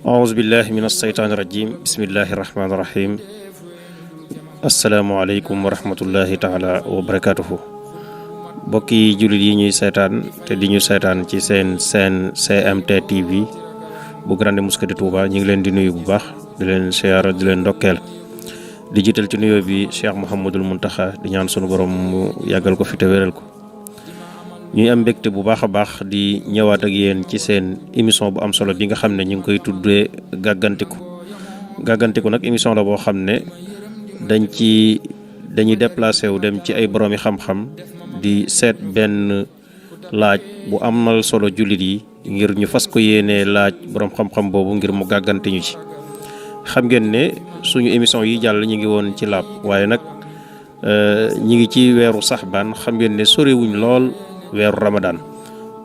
أعوذ بالله من الشيطان الرجيم بسم الله الرحمن الرحيم asalaamaaleykum wa rahmatullahi taala wa barakatuhu bokki jullit yi ñuy seetaan te di ñu seetaan ci seen GMT TV bu Grande Mosquée de Touba ñu ngi leen di nuyu bu baax di leen siyaara di leen ndokkeel di jiital ci nuyoo bi Cheikh Mouhamadul Mountakha di ñaan sunu borom mu yàggal ko fi te wéral ko ñuy am mbégte bu baax a baax di ñëwaat ak yéen ci seen émission bu am solo bi nga xam ne ñu ngi koy tuddee gàggantiku nag émission la boo xam ne dañuy déplacé wu dem ci ay boroomi xam-xam di seet benn laaj bu amal solo jullit yi ngir ñu fas ko yéenee laaj boroom xam-xam boobu ngir mu gàggante ñu ci. xam ngeen ne suñu émission yi jàll ñu ngi woon ci laab waaye nag ñi ngi ci weeru saxbaan xam ngeen ne soriwuñ lool weeru ramadaan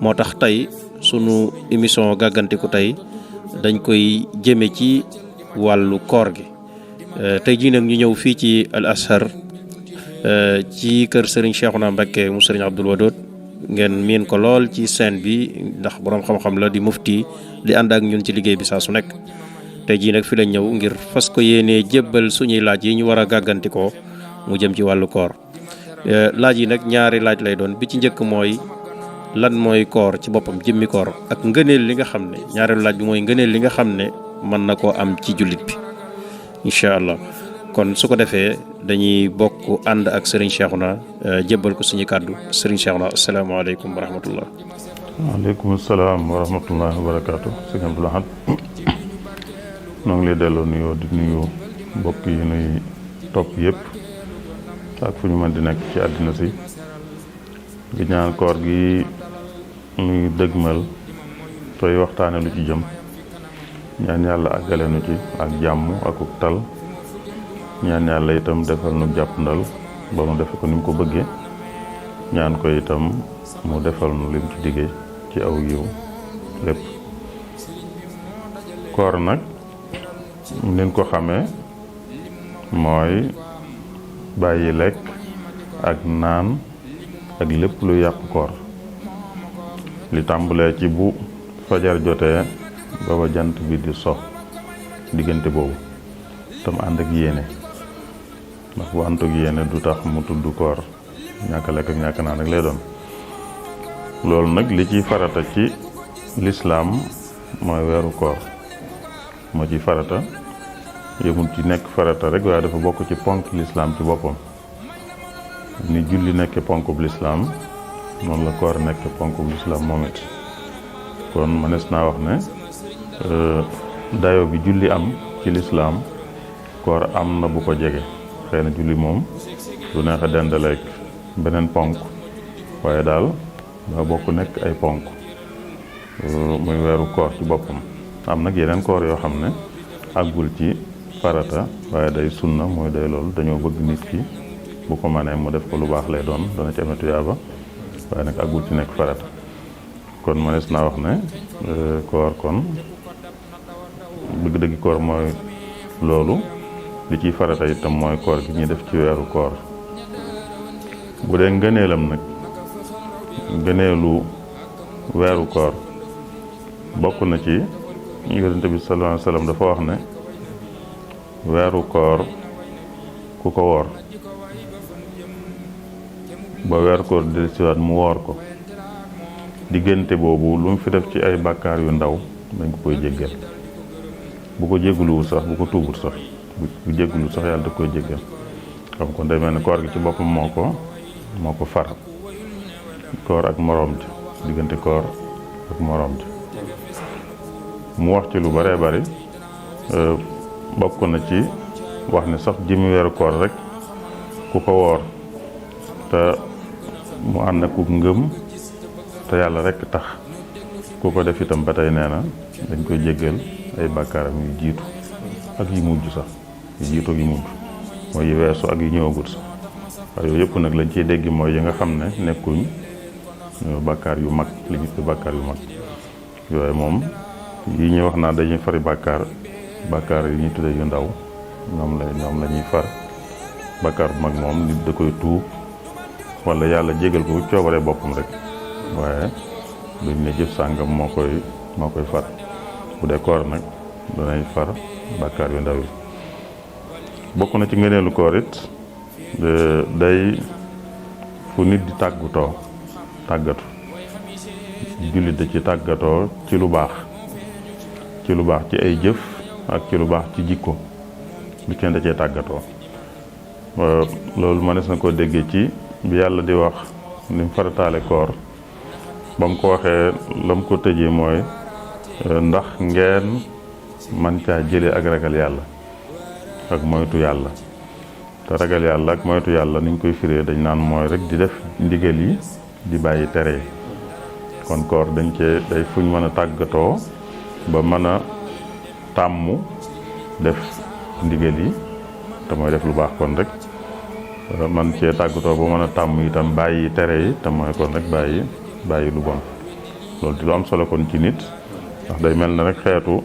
moo tax tey sunu émission gàggantiku tey dañ koy jëme ci wàllu koor gi. tey jii nag ñu ñëw fii ci Al Azhar ci kër Serigne Cheikhouna Mbacké mu Serigne Abdoul Wadoud ngeen miin ko lool ci scène bi ndax boroom xam-xam la di mufti di ànd ak ñun ci liggéey bi saa su nekk. tey jii nag fi lañ ñëw ngir fas ko yéenee jébbal suñuy laaj yi ñu war a gàggantikoo mu jëm ci wàllu koor laaj yi nag ñaari laaj lay doon bi ci njëkk mooy lan mooy koor ci boppam jëmmi koor ak ngëneel li nga xam ne ñaareelu laaj bi mooy ngëneel li nga xam ne mën na koo am ci jullit bi. incha allah kon su ko defee dañuy bokk ànd ak Serigne Cheikhouna jébbal ko suñu kàddu Serigne Cheikhouna asalaamaaleykum wa rahmatullah. waaleykum salaam wa rahmatullah wa barakaatu. sëñ Abdou Lahad noo ngi lay delloo nuyoo di nuyu mbokk yi nuy topp yëpp ak fu ñu mën di nekk ci àddina si di ñaan koor gi nuy dëgmal tey waxtaane lu ci jëm. ñaan yàlla àggale nu ci ak jàmm akuk tal ñaan yàlla itam defal nu jàppandal ba mu defe ko ni mu ko bëggee ñaan ko itam mu defal nu lim ci diggee ci aw yiw lépp. koor nag nin ko xamee mooy bàyyi lekk ak naan ak lépp lu yàq koor li tàmbalee ci bu fajar jotee baba jant bi di so diggante boobu tam ànd ak yéene ndax bu ànd ak yéene du tax mu tudd koor ñàkk lekk ak ñàkk naan ak lay doon. loolu nag li ciy farata ci lislaam mooy weeru koor moo ciy farata yëmul ci nekk farata rek waaye dafa bokk ci ponk lislaam ci boppam ni julli nekke ponkub lislaam noonu la koor nekke ponkub lislaam moom it kon mënees naa wax ne dayo bi julli am ci lislaam koor am na bu ko jege xëy na julli moom du neex a dendaleek beneen ponk waaye daal daa bokk nekk ay ponk muy weeru koor ci boppam. am nag yeneen koor yoo xam ne àggul ci farata waaye day sunna mooy day loolu dañoo bëgg nit ki bu ko mënee mu def ko lu baax lay doon dana ci amee tuyaaba waaye nag àggul ci nekk farata kon mënees naa wax ne koor kon dëgg-dëgg koor mooy loolu li ciy farata itam mooy koor gi ñuy def ci weeru koor. bu dee ngëneelam nag ngëneelu weeru koor bokk na ci yonent bi sallallahu alayhi wa sallam dafa wax ne weeru koor ku ko woor ba weeru koor dellusiwaat mu woor ko diggante boobu lu mu fi def ci ay bàkkaar yu ndaw dañ ko koy jéggal bu ko jégguluwul sax bu ko tuubul sax bu jéggulu sax yàlla da koy jéggal xam kon day mel ne koor gi ci boppam moo ko far koor ak moroom ji diggante koor ak moroom ji mu wax ci lu baree bari bokk na ci wax ne sax jëmi weeru koor rek ku ko woor te mu ànd ak ku ngëm te yàlla rek tax ku ko def itam ba tey nee na dañ koy jéggal ay bàkkaaram yu jiitu ak yi mujj sax yu jiitu ak yi mujj mooy yi weesu ak yi ñëwagut sax waaye yooyu yëpp nag lañ ciy dégg mooy yi nga xam ne nekkuñ bàkkaar yu mag li ñu fi bàkkaar yu mag yooyu moom yi ñuy wax naa dañuy fari bàkkaar yi ñuy tuddee yu ndaw ñoom la ñuy far bàkkaar bu mag moom nit da koy tuub wala yàlla jégal ko coobaree boppam rek waaye duñ ne jëf sàngam moo koy far bu dee koor nag danay far bàkkaar yu ndaw yi. bokk na ci ngëneelu koor it day fu nit di tàggatu jullit da ci tàggatoo ci lu baax ci ay jëf ak ci lu baax ci jikko bi kenn da cee tàggatoo. loolu mënees na koo déggee ci bi yàlla di wax ni mu farataale koor ba mu ko waxee la mu ko tëjee mooy ndax ngeen man caa jëlee ak ragal yàlla ak moytu yàlla. te ragal yàlla ak moytu yàlla niñ koy firee dañ naan mooy rek di def ndigal yi di bàyyi tere yi. kon koor dañ cee day fuñ mën a tàggatoo ba mën a tàmmu def ndigal yi te mooy def lu baax kon rek man cee tàggatoo ba mën a tàmm itam bàyyi tere yi te mooy kon rek bàyyi lu bon. loolu di lu am solo kon ci nit ndax day mel ne rek xeetu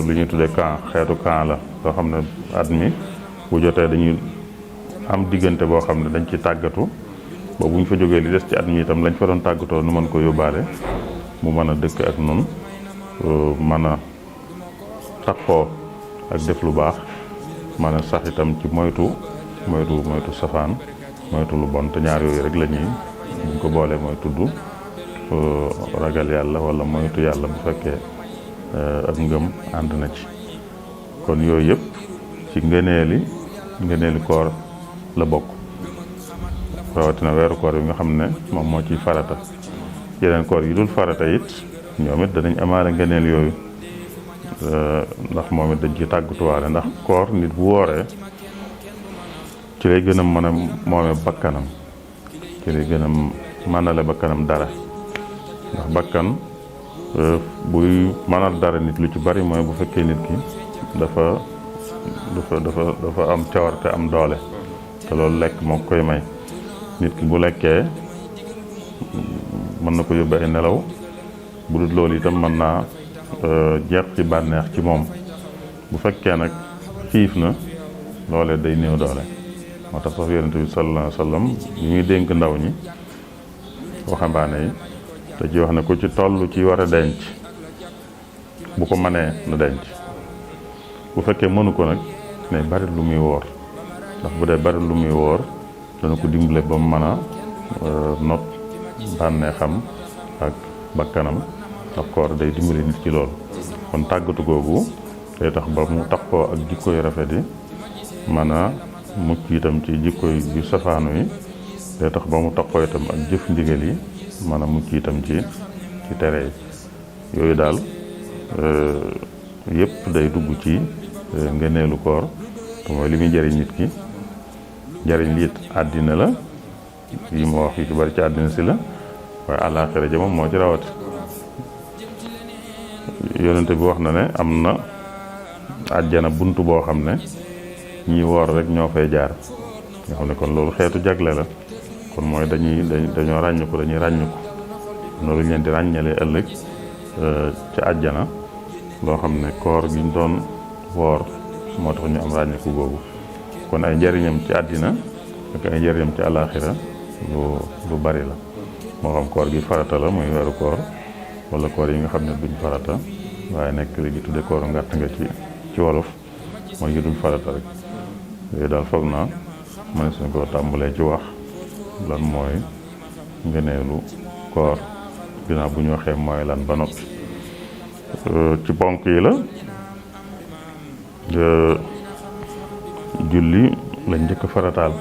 lu ñuy tuddee xeetu camp la loo xam ne at mi bu jotee dañuy am diggante boo xam ne dañ ci tàggatu ba bu ñu fa jógee li des ci at mi itam lañ fa doon tàggatoo nu mën ko yóbbaale mu mën a dëkk ak nun mën a taxoo ak def lu baax mën a sax itam ci moytu safaan moytu lu bon te ñaar yooyu rek la ñuy buñ ko boolee mooy tudd ragal yàlla wala moytu yàlla bu fekkee ak ngëm ànd na ci. kon yooyu yëpp ci ngëneeli koor la bokk rawatina weeru koor yi nga xam ne moom moo ciy farata. yeneen koor yi dul farata it ñoom it danañ amaale ngëneel yooyu ndax moom it dañ ci tàggatuwaale ndax koor nit bu wooree ci lay gën a mën a moome bakkanam ci lay gën a mënale bakkanam dara ndax bakkan buy mënal dara nit lu ci bari mooy bu fekkee nit ki dafa am cawarte am doole te loolu lekk moo koy may. nit ki bu lekkee mën na ko yóbbu ay nelaw bu dul loolu itam mën naa jeex ci bànneex ci moom. bu fekkee nag xiif na loolee day néew doole moo tax sax yonent bi sallallahu alayhi wa sallam yi muy dénk ndaw ñi waxambaane yi te ci wax ne ku ci toll ci war a denc bu ko mënee na denc bu fekkee mënu ko nag ne bari lu muy woor ndax bu dee bari lu muy woor dana ko dimbale ba mu mën a not bànneexam ak bakkanam ndax koor day dimbale nit ci loolu. kon tàggatu googu day tax ba mu taxoo ak jikko yu rafet yi mën a mucc itam ci jikko yu safaanu yi day tax ba mu taxoo itam ak jëf ndigal yi mën a mucc itam ci tere yi. yooyu daal yëpp day dugg ci ngëneelu koor te mooy li muy jëriñ nit ki. njariñ liit àddina la yi ma wax yu ci bari ci àddina si la waaye àllaaxira ja moom moo ci rawati. yonente bi wax na ne am na àjjana bunt boo xam ne ñi woor rek ñoo fay jaar nga xam ne kon loolu xeetu jagle la kon mooy dañoo ràññuko noonu lu ñu leen di ràññalee ëllëg ci àjjana loo xam ne koor gi ñu doon woor moo tax ñu am ràññiku googu. kon ay njëriñam ci àddina ak ay njëriñam ci àllaaxira lu bari la moo xam koor gi farata la muy weeru koor wala koor yi nga xam ne duñ farata waaye nekk li ñu tudde kooru ngàtt nga ci wolof mooy yi duñ farata rek. yooyu daal foog naa mënees na koo tàmbalee ci wax lan mooy ngëneelu koor ginnaaw bu ñu waxee mooy lan ba noppi. ci ponk yi la julli lañ njëkk farataal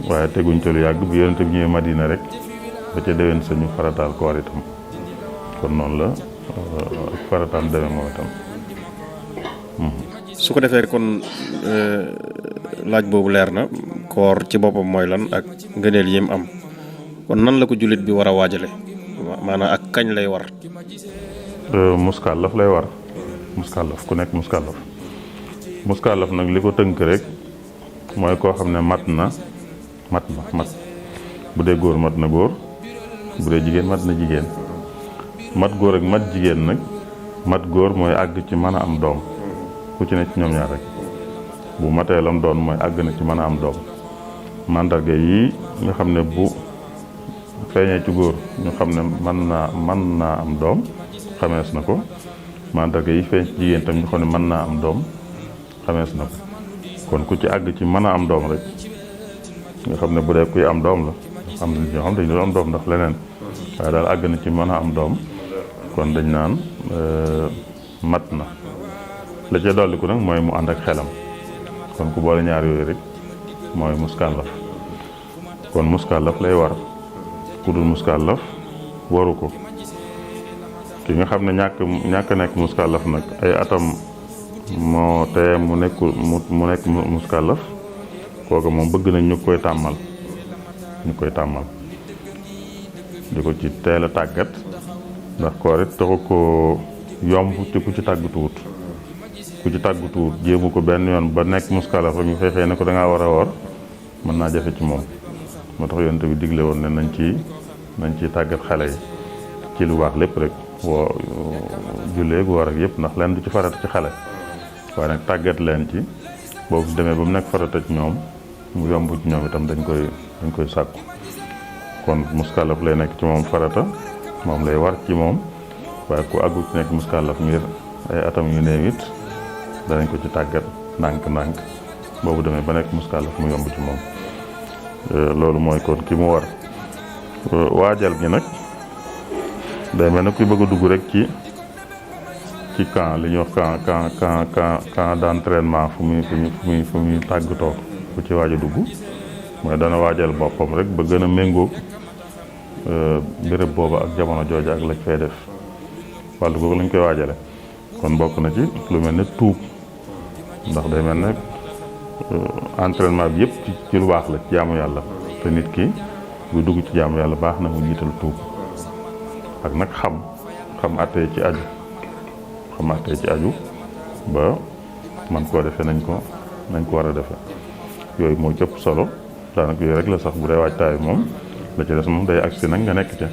waaye teguñ ca lu yàgg bu yonente bi ñëwee Madina rek ba ca déwén sañu farataal koor itam kon noonu la ak farataam demee moom itam. su ko defee kon laaj boobu leer na koor ci boppam mooy lan ak ngëneel yi mu am kon nan la ko jullit bi war a waajale maanaam ak kañ lay war. muskàllaf lay war muskàllaf ku nekk muskàllaf nag li ko tënk rek mooy koo xam ne mat bu dee góor mat na góor bu dee jigéen mat na jigéen. mat góor ak mat jigéen nag mat góor mooy àgg ci mën a am doom ku ci ne ci ñoom ñaar rek bu matee lam doon mooy àgg na ci mën a am doom. mandarga yi nga xam ne bu feeñee ci góor ñu xam ne mën naa am doom xamees na ko mandarga yi feeñ ci jigéen tam ñu xam ne mën naa am doom xamees na ko kon ku ci àgg ci mën a am doom rek nga xam ne bu dee kuy am doom la am na ñoo xam dañu doon am doom ndax leneen waaye daal àgg na ci mën a am doom kon dañ naan mat na la ca dolliku nag mooy mu ànd ak xelam kon ku boole ñaar yooyu rek mooy muskàllaf kon muskàllaf lay war ku dul muskàllaf waru ko ki nga xam ne ñàkk nekk muskàllaf nag ay atam moo tee mu nekk muskàllaf kooku moom bëgg nañ ñu koy tàmmal di ko ci teel a tàggat ndax koor it taxu ko yomb ci ku ci tàggatuwut jéemu ko benn yoon ba nekk muskàllaf rek ñu xëy ne ko da ngaa war a woor mën naa jafe ci moom moo tax yonent bi digle woon ne nañ ci tàggat xale yi ci lu baax lépp rek woo jullee gu war ak yëpp ndax leen du ci farata ci xale waaye nag tàggat leen ci boobu demee ba mu nekk farata ci ñoom mu yomb ci ñoom itam dañ koy sàkku kon muskàllaf lay nekk ci moom farata moom lay war ci moom waaye ku àggu ci nekk muskàllaf ngir ay atam yu néew it danañ ko ci tàggat ndànk-ndànk boobu demee ba nekk muskàllaf mu yomb ci moom loolu mooy kon ki mu war waajal gi nag day mel ne kuy bëgg a dugg rek ci camp li ñuy wax camp d'entraînement fu muy tàggatoo ku ci waaj a dugg mooy dana waajal boppam rek ba gën a méngóog béréb booba ak jamono jooja ak lañ fay def wàllu googu lañ koy waajale kon bokk na ci lu mel ne tuub ndax day mel ne entraînement bi yëpp ci lu baax la ci jaamu yàlla te nit ki bu dugg ci jaamu yàlla baax na mu jiital tuub ak nag xam àttee ci aju ba man koo defee nañ ko war a defee yooyu moo jëpp solo daanaka yooyu rek la sax bu dee waajtaayu moom la ci des moom day agsi nag nga nekk ca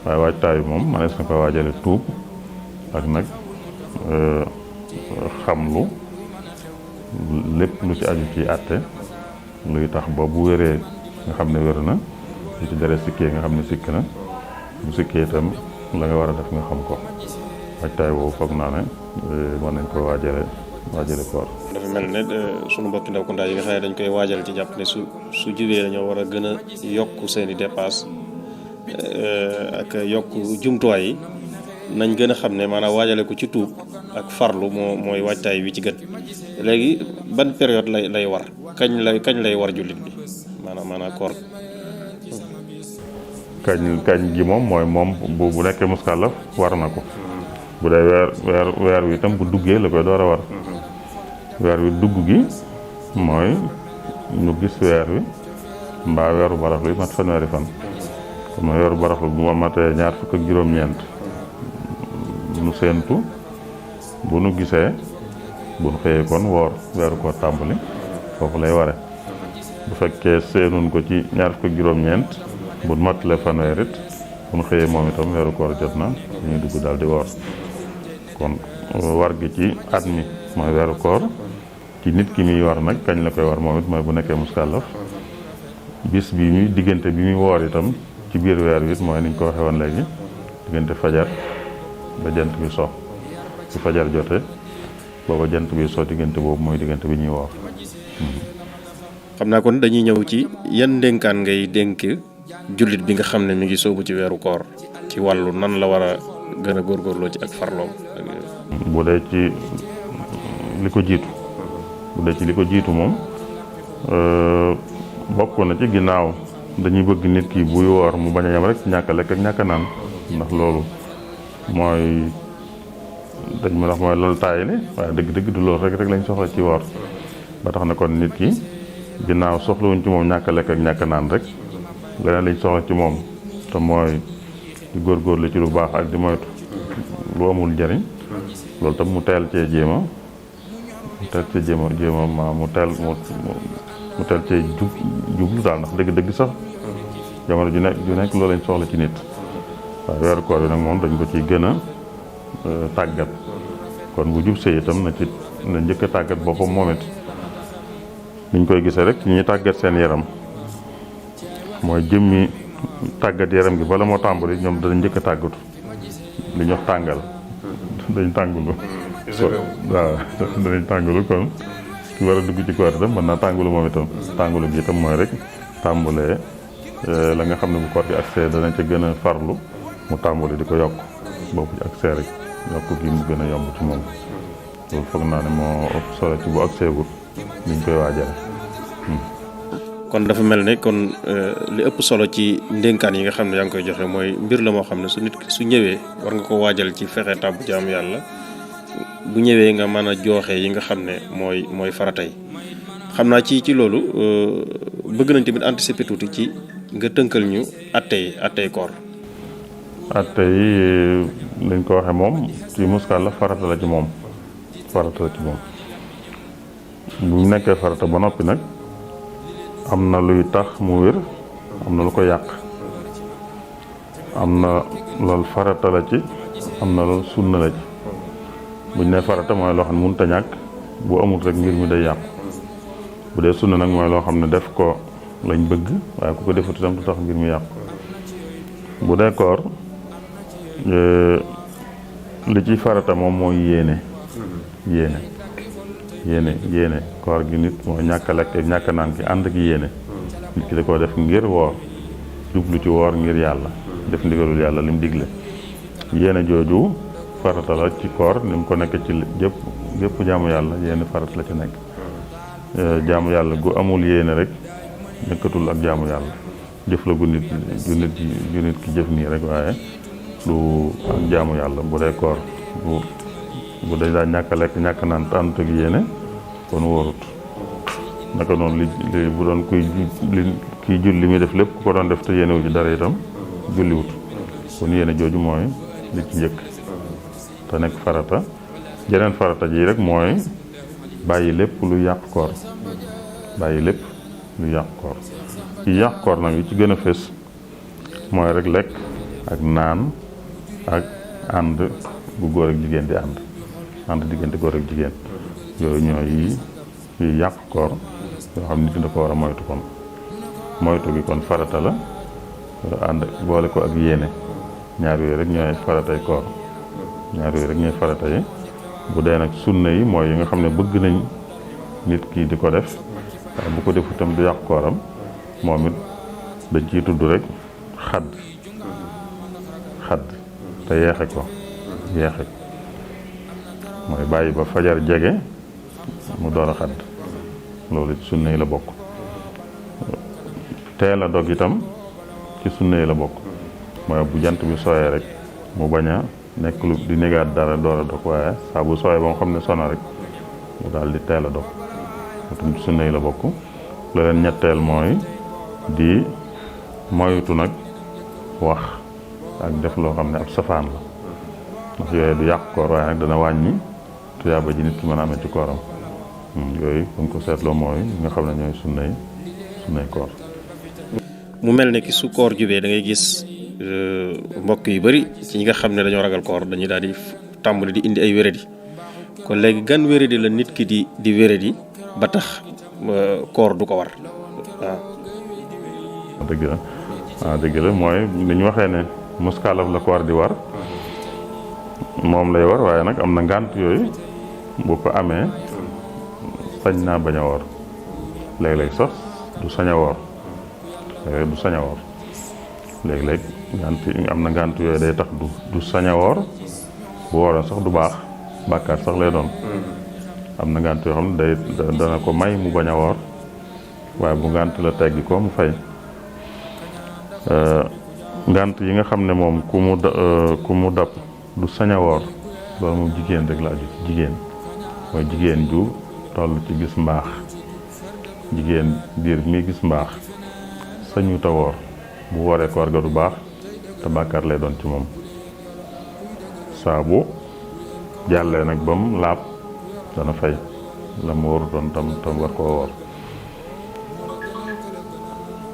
waaye waajtaayu moom manees na ko waajale tuub ak nag xamlu lépp lu ci aju ci àtte luy tax ba bu wéree nga xam ne wér na lu ci dere sikkee nga xam ne sikk na bu sikkee itam la nga war a def nga xam ko waajtaay boobu foog naa ne mën nañ ko waajale koor dafa mel ne sunu mbokki ndaw kundaa yi nga xam ne dañ koy waajal ci jàpp ne su jubee dañoo war a gën a yokk seen i dépasse ak yokk jumtuwaay yi nañ gën a xam ne maanaam waajale ko ci tuub ak farlu mooy waajtaay wi ci gën léegi ban période lay war kañ lay war jullit bi maanaam koor kañ gi moom bu nekkee muskàllaf war na ko bu dee weer wi itam bu duggee la koy door a war weer wi dugg gi mooy ñu gis weer wi mbaa weeru baraxlu yi mat fanweeri fan comme weeru baraxlu bu ma matee 26 nu séentu bu nu gisee bu nu xëyee kon woor weeru koor tàmbali foofu lay ware bu fekkee seenun ko ci 29 bu matale fanweer it bu nu xëyee moom itam weeru koor jot na dañuy dugg daal di woor kon war gi ci at mi mooy weeru koor ci nit ki muy war nag kañ la koy war moom it mooy bu nekkee muskàllaf bis bi muy diggante bi muy woor itam ci biir weer wi it mooy niñ ko waxee woon léegi diggante fajar ba jant bi so su fajar jote booba jant bi so diggante boobu mooy diggante bi ñuy woor xam naa kon dañuy ñëw ci yan ndénkaan ngay dénk jullit bi nga xam ne mi ngi soobu ci weeru koor ci wàllu nan la war a gën a góorgóorloo ci ak farloom bu dee ci li ko jiitu moom bokk na ci ginnaaw dañuy bëgg nit ki buy woor mu bañ a yem rek ñàkk a lekk ak ñàkk a naan ndax loolu mooy loolu taayile waaye dëgg-dëgg du loolu rek lañ soxla ci woor ba tax na kon nit ki ginnaaw soxlawuñ ci moom ñàkk a lekk ak ñàkk a naan rek leneen lañ soxla ci moom te mooy di góorgóorlu ci lu baax ak di moytu lu amul njariñ loolu tam mu teel cee jéema mu teel cee jublu daal ndax dëgg-dëgg sax jamono ju nekk loolu lañ soxla ci nit waaye weeru koor bi nag moom dañ ko ciy gën a tàggat kon bu jub see itam na njëkk a tàggat boppam moom it niñ koy gisee rek ci ñuy tàggat seen yaram mooy jëmmi tàggat yaram gi bala moo tàmbali ñoom danañ njëkk a tàggatu li ñu wax tàngal dañ tàngulu waaw danañ tàngulu kon ki war a dugg ci koor itam mën naa tàngulu moom itam tàngulu gi itam mooy rek tàmbulee la nga xam ne bu koor gi accès dana ca gën a farlu mu tàmbali di ko yokk boobu ci accès rek yokk gi mu gën a yomb ci moom loolu foog naa ne moo ëpp solo ci bu accès wut niñ koy waajale. kon dafa mel ne kon li ëpp solo ci ndénkaan yi nga xam ne yaa ngi koy joxe mooy mbir la moo xam ne su nit su ñëwee war nga ko waajal ci fexe tàbbu jaamu yàlla bu ñëwee nga mën a jooxe yi nga xam ne mooy farata yi xam naa ci loolu bëgg nañ tamit anticiper tuuti ci nga tënkal ñu attey koor. atte yi lañ ko waxee moom ci muskal la farata la ci moom bu mu nekkee farata ba noppi nag am na luy tax mu wér am na lu ko yàq am na loolu farata la ci am na loolu sunna la ci buñ ne farata mooy loo xam ne mënut a ñàkk bu amul rek mbir mi day yàqu bu dee sunna nag mooy loo xam ne def ko lañ bëgg waaye ku ko defut itam du tax mbir mi yàqu bu dee koor li ci farata moom mooy yéene koor gi nit mooy ñàkk a lekk ak ñàkk a naan ki ànd ak yéene nit ki da koo def ngir woor jublu ci woor ngir yàlla def ndigalul yàlla lim digle yéene jooju farata la ci koor ni mu ko nekk ci gépp jaamu yàlla yéene farata la ci nekk jaamu yàlla gu amul yéene rek nekkatul ak jaamu yàlla jëf la gu nit ki jëf nii rek waaye du ak jaamu yàlla bu dee koor bu dee daa ñàkk a lekk ñàkk naan tànnut ak yéene kon wóorut naka noonu li bu doon kiy julli muy def lépp ku ko doon def te yéenewu ci dara itam julliwut kon yéene jooju mooy li ci njëkk te nekk farata jeneen farata ji rek mooy bàyyi lépp lu yàq koor ci yàq koor nag yi ci gën a fés mooy rek lekk ak naan ak ànd bu góor ak jigéen di ànd diggante góor ak jigéen yooyu ñooy yi yàq koor yoo xam nit ñi da ko war a moytu kon moytu gi kon farata la ànd boole ko ak yéene ñaar yooyu rek ñooy faratay koor bu dee nag sunna yi mooy yi nga xam ne bëgg nañ nit ki di ko def waaye bu ko defu itam du yàq kooram moom it dañ ciy tudd rek xadd te yeexe ko mooy bàyyi ba fajar jege mu door a xadd loolu ci sunna yi la bokk teel a dog itam ci sunna yi la bokk mooy bu jant bi sooyee rek mu bañ a nekk lu di négaat dara door a dog waaye saa bu sooyee ba nga xam ne sona rek mu daal di teel a dog mu sunna yi la bokk la leen ñetteel mooy di moytu nag wax ak def loo xam ne ab safaan la ndax yooyu du yàq koor waaye nag dana wàññi tuyaaba ji nit ki mën a amee ci kooram yooyu bu ko seetloo mooy nga xam ne ñooy sunnay koor. mu mel ne ki su koor jubee da ngay gis mbokk yu bari ci ñi nga xam ne dañoo ragal koor dañuy daal di tàmbali di indi ay wéradi kon léegi gan wéradi la nit ki di wéradi ba tax koor du ko war waaw. dëgg la mooy ni ñu waxee ne muskaalaf la koor di war moom lay war waaye nag am na ngànt yooyu bu ko amee sañ naa bañ a woor léeg-léeg sax du sañ a woor léeg-léeg ngànt am na ngànt yooyu day tax du sañ a woor bu wooroon sax du baax bàkkaar sax lay doon am na ngànt yoo xam ne dana ko may mu bañ a woor waaye bu ngànt la teggi ko mu fay ngànt yi nga xam ne moom ku mu dab du sañ a woor loolu moom jigéen rek la aju ci jigéen mooy jigéen ju toll ci gis mbaax jigéen biir mi gis mbaax sañu ta woor bu wooree koor ga du baax te bàkkaar lay doon ci moom saa bu jàllee nag ba mu laab dana fay la mu warutoon tam war koo woor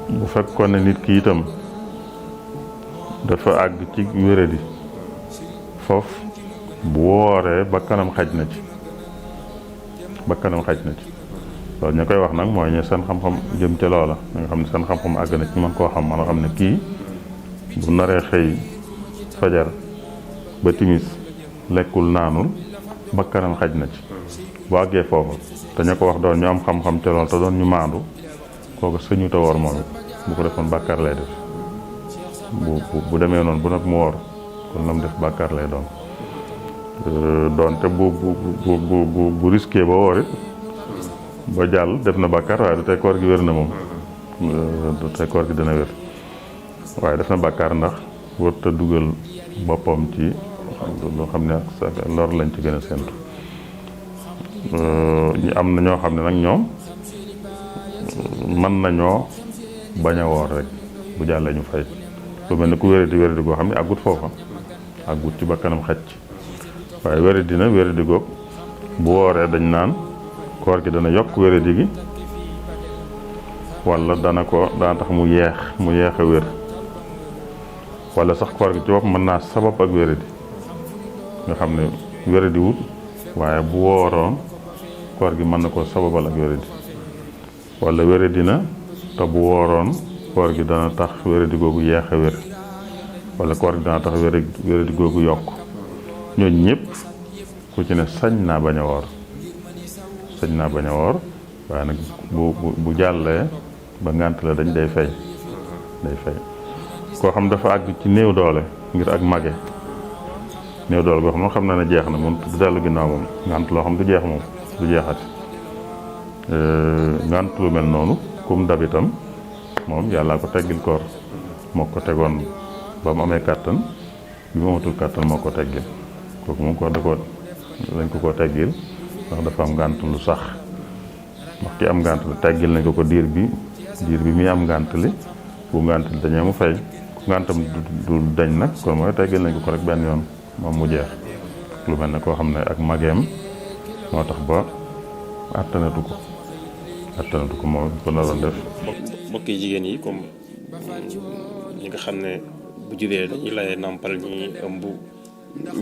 bu fekkoon ne nit ki itam dafa àgg ci wéradi foofu bu wooree bakkanam xaj na ci loolu ñu koy wax nag mooy ñu seen xam-xam jëm ca loola nga xam ne seen xam-xam àgg na ci mën koo xam man a xam ne kii bu naree xëy fajar ba timis lekkul naanul bakkanam xaj na ci bu àggee foofu te ña ko wax doon ñu am xam-xam ca lool te doon ñu maandu kooku sëñu ta woor moom it bu ko defoon bàkkaar lay def bu demee noonu bu nag mu woor kon la mu def bàkkaar lay doon doonte bu risqué ba woor it ba jàll def na bàkkaar waaye du tey koor gi wér na moom du tey koor gi dina wér waaye def na bàkkaar ndax wër te dugal boppam ci loo xam ne ak lor lañ ci gën a séntu ñi am na ñoo xam ne nag ñoom mën nañoo bañ a woor rek bu jàllee ñu fay lu mel ne ku wéradi goo xam ne àggut foofa àggut ci bakkanam xaj waaye wéradi na wéradi goog bu wooree dañ naan koor gi dana yokk wéradi gi wala dana tax mu yeex a wér wala sax koor gi ci bopp mën naa sabab ak wéradi nga xam ne wéradi wut waaye bu wooroon koor gi mën na koo sababal ak wéradi wala wéradi na te bu wooroon koor gi dana tax wéradi googu yeex a wér wala koor gi dana tax wéradi googu yokk ñooñu ñëpp ku ci ne sañ naa bañ a woor waaye nag bu jàllee ba ngànt la dañ day fay koo xam dafa àgg ci néew doole ngir ak mage néew doole goo xam na ne jeex na moom du dellu ginnaaw moom ngànt loo xam du jeex moom du jeexati ngànt lu mel noonu kum dab itam moom yàllaa ko teggil koor moo ko tegoon ba mu amee kàttan bi mu amatul kàttan moo ko teggil kooku moom ko lañ ko teggil ndax dafa am ngànt lu sax ndax ki am ngànt li teggil nañ ko diir bi muy am ngànt li bu ngànt li dañee mu fay ku ngàntam du dañ nag kon mooy teggil nañ ko rek benn yoon moom mu jeex lu mel ne koo xam ne ak mageem moo tax ba attanatu ko moom ko naroon def. mbokki jigéen yi comme ñi nga xam ne bu juree dañuy lay nàmpal ñi ëmb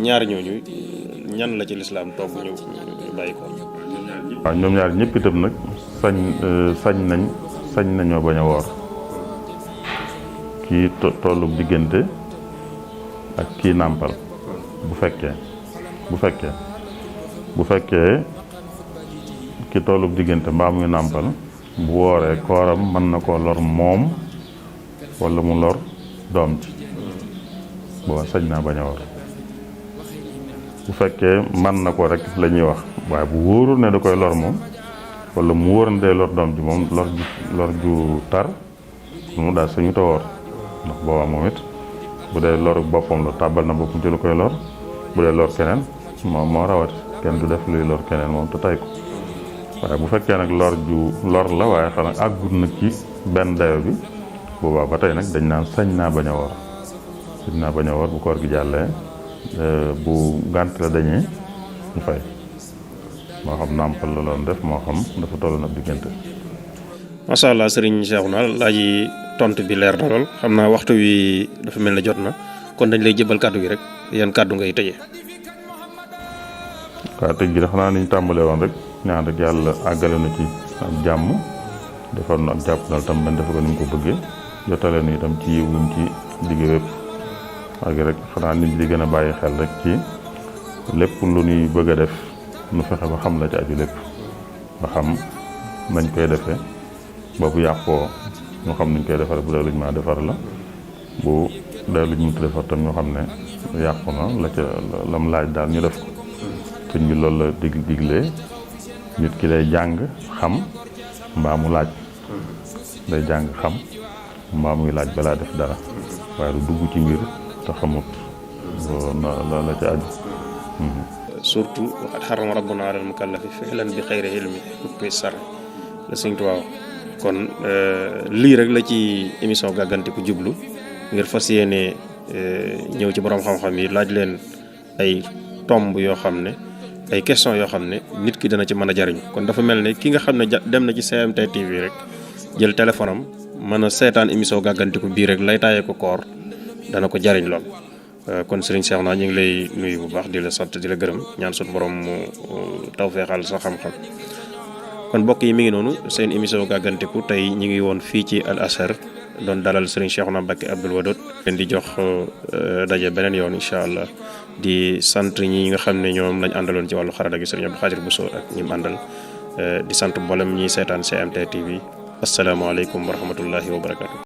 ñaar ñooñu ñan la ci lislaam togg ñu bàyyi ko. waaw ñoom ñaar ñëpp itam nag sañ nañoo bañ a woor kii tollu diggante ak kii nàmpal bu fekkee ki tollu diggante mbaa muy nàmpal bu wooree kooram mën na koo lor moom walla mu lor doom ci booba sañ naa bañ a woor bu fekkee mën na ko rek la ñuy wax waaye bu wóorul ne da koy lor moom walla mu wóor ne day lor doom ji moom lor ju tar mu daal sañu ta woor ndax booba moom it bu dee loru boppam la tàbbal na boppam ci lu koy lor bu dee lor keneen moo rawati kenn du def luy lor keneen moom te tay ko waaye bu fekkee nag lor la waaye xanaa àggut nag ci benn dayo bi boobaa ba tey nag dañ naan sañ naa bañ a woor bu koor gi jàllee bu ngànt la dañee ñu fay moo xam nàmpal la doon def moo xam dafa toll nag diggante. macha allah sëriñ Cheikhouna laaj yi tontu bi leer na lool xam naa waxtu wi dafa mel ne jot na kon dañ lay jëbal kàddu gi rek yan kàddu ngay tëjee. waaw tëj gi dafa naa ni ñu tàmbalee woon rek ñaan rek yàlla àggale na ci ak jàmm defar nu ak jàppandal tam bañ defe ko ni mu ko bëggee jotale nu itam ci yiw wuñ ci digg wépp ak rek xanaa nit ñi di gën a bàyyi xel rek ci lépp lu ñuy bëgg a def nu fexe ba xam la ci aju lépp ba xam nañ koy defee ba bu yàqoo ñu xam nañ koy defare bu dee luñ maa defar la bu dee luñ mënta defar tam ñu xam ne yàqu na la ca lam laaj daal ñu def ko sëñ bi loolu la diglee nit ki day jàng xam mbaa mu laaj day jàng xam mbaa muy laaj balaa def dara waaye du dugg ci mbir te xamut la ca aju. surtout waxat xarama rabbuna alal mukallafi fi'lan bi xayri ilmi hukmi sar la Sëñ Tuubaa kon lii rek la ci émission Gàggantiku jublu ngir fas yéene ñëw ci borom xam-xam yi laaj leen ay tomb yoo xam ne ay question yoo xam ne nit ki dana ci mën a jariñu kon dafa mel ne ki nga xam ne dem na ci GMT TV rek jël téléphone am mën a seetaan émission Gàggantiku bii rek lay taayee ko koor dana ko jariñ lool. kon Serigne Cheikhouna ñu ngi lay nuyu bu baax di la sant di la gërëm ñaan suñu borom mu tawfeexal sa xam-xam kon mbokk yi mi ngi noonu seen émission Gàggantiku tey ñu ngi woon fii ci Al Azhar doon dalal Serigne Cheikhouna Mbacké Abdoul Wadoud leen di jox daje beneen yoon incha allah di sant ñi nga xam ne ñoom lañ àndaloon ci wàllu xarala gi Serigne Abdou Khadir Bousso ak ñi mu àndal di sant mboolem ñiy seetaan GMT TV asalaamaaleykum wa rahmatullahi wa barakatu